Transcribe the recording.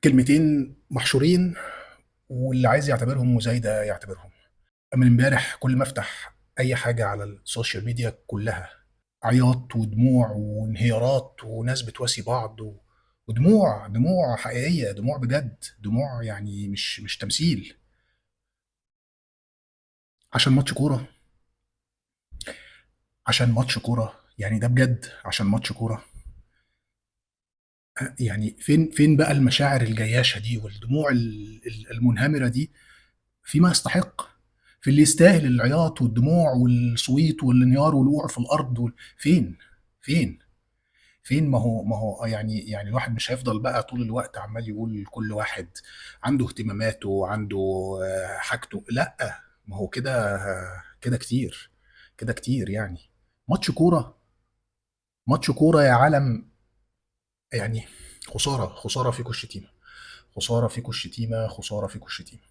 كلمتين محشورين، واللي عايز يعتبرهم مزايدة يعتبرهم. من امبارح كل ما افتح اي حاجة على ال social media كلها عياط ودموع وانهيارات وناس بتواسي بعض ودموع، دموع حقيقية، دموع بجد، دموع يعني مش تمثيل. عشان ماتش كورة، عشان ماتش كورة، يعني ده بجد عشان ماتش كورة. يعني فين بقى المشاعر الجياشة دي والدموع المنهمرة دي فيما يستحق، في اللي يستاهل العياط والدموع والصويت والانهيار والوقوع في الأرض فين؟ فين؟ فين؟ ما هو يعني الواحد مش هيفضل بقى طول الوقت عمال يقول كل واحد عنده اهتماماته وعنده حاجته. لا، ما هو كده، كده كتير، كده كتير. يعني ماتش كورة، ماتش كورة يا عالم. يعني خسارة، خسارة فيكو الشتيمة، خسارة فيكو الشتيمة، خسارة فيكو الشتيمة.